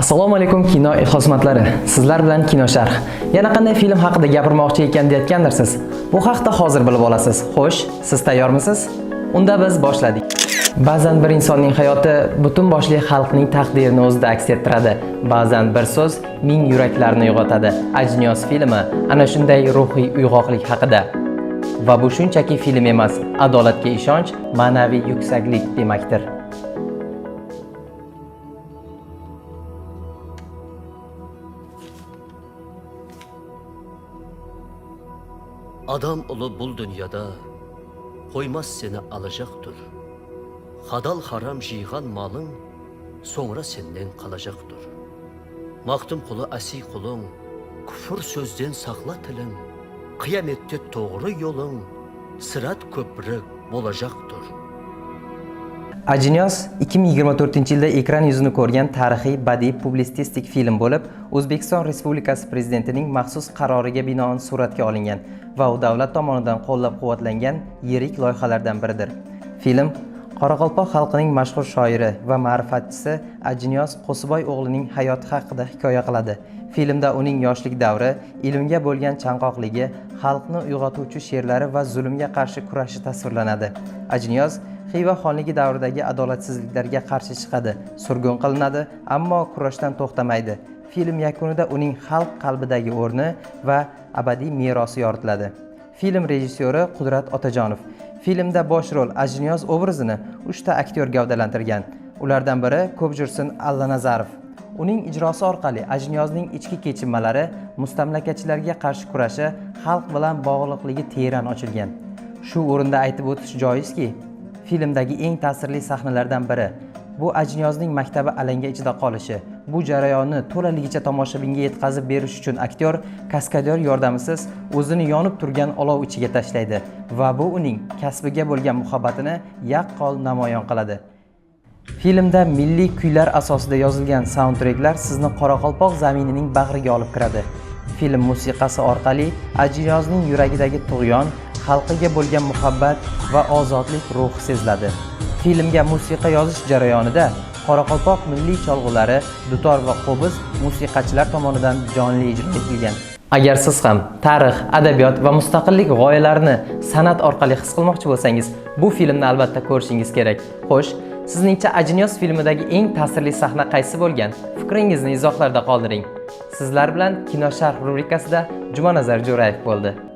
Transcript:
Assalomu alaykum, kino ixlosmandlari. Sizlar bilan Kino Sharh. Yana qanday film haqida gapirmoqchi ekan deyotgandirsiz. Bu haqda hozir bilib olasiz. Xo'sh, siz tayyormisiz? Unda biz boshladik. Ba'zan bir insonning hayoti butun boshli xalqning taqdirini o'zida aks ettiradi. Ba'zan bir so'z ming yuraklarni uyg'otadi. Ajniyoz filmi ana shunday ruhiy uyg'oqlik haqida. Va bu shunchaki film emas, adolatga ishonch, ma'naviy yuksaklik demakdir. Adam ulı bul dünyada qoymaz seni alacaqdır. Hadal haram jiyğan malın sonra senden qalacaqdır. Maqtum qulu asiy qulun, küfür sözden saqla tilin, qiyamette to'g'ri yo'ling, sirat ko'prik bo'lajaqdir. Ajiniyoz 2024-yilda ekran yuzini ko'rgan tarixiy badiiy publitsistik film bo'lib, O'zbekiston Respublikasi Prezidentining maxsus qaroriga binoan suratga olingan va u davlat tomonidan qo'llab-quvvatlangan yirik loyihalardan biridir. Film Qoraqalpoq xalqining mashhur shoiri va ma'rifatchisi Ajiniyoz Qo'siboy o'g'lining hayoti haqida hikoya qiladi. Filmda uning yoshlik davri, ilmga bo'lgan chanqoqligi, xalqni uyg'otuvchi she'rlari va zulmga qarshi kurashi tasvirlanadi. Ajiniyoz Xiva xonligi davridagi adolatsizliklarga qarshi chiqadi, surgun qilinadi, ammo kurashdan to'xtamaydi. Film yakunida uning xalq qalbidagi o'rni va abadiy merosi yoritiladi. Film rejissyori Qudrat Otajonov. Filmda bosh rol Ajiniyoz obrazini 3 ta aktyor gavdalantirgan. Ulardan biri Ko'pjursin Allanazarov. Uning ijrosi orqali Ajiniyozning ichki kechinmalari, mustamlakachilarga qarshi kurashi, xalq bilan bog'liqligi teran ochilgan. Shu o'rinda aytib o'tish joizki, filmdagi eng ta'sirli sahnalardan biri bu Ajiniyozning maktabi alanga ichida qolishi. Bu jarayonni to'laligicha tomoshabinga yetkazib berish uchun aktyor kaskadyor yordamisiz o'zini yonib turgan olov ichiga tashlaydi va bu uning kasbiga bo'lgan muhabbatini yaqqol namoyon qiladi. Filmda milliy kuylar asosida yozilgan saundtreklar sizni qoraqalpoq zaminining bag'riga olib kiradi. Film musiqasi orqali Ajiniyozning yuragidagi tug'yon, xalqiga bo'lgan muhabbat va ozodlik ruhi seziladi. Filmga musiqa yozish jarayonida qoraqalpoq milliy cholg'ulari, dutor va qo'biz musiqachilar tomonidan jonli ijro etilgan. Agar siz ham tarix, adabiyot va mustaqillik g'oyalarini san'at orqali his qilmoqchi bo'lsangiz, bu filmni albatta ko'rishingiz kerak. Xo'sh, sizningcha Ajiniyoz filmidagi eng ta'sirli sahna qaysi bo'lgan? Fikringizni izohlarda qoldiring. Sizlar bilan Kino Sharh rubrikasida Jumanazar Jo'rayev bo'ldi.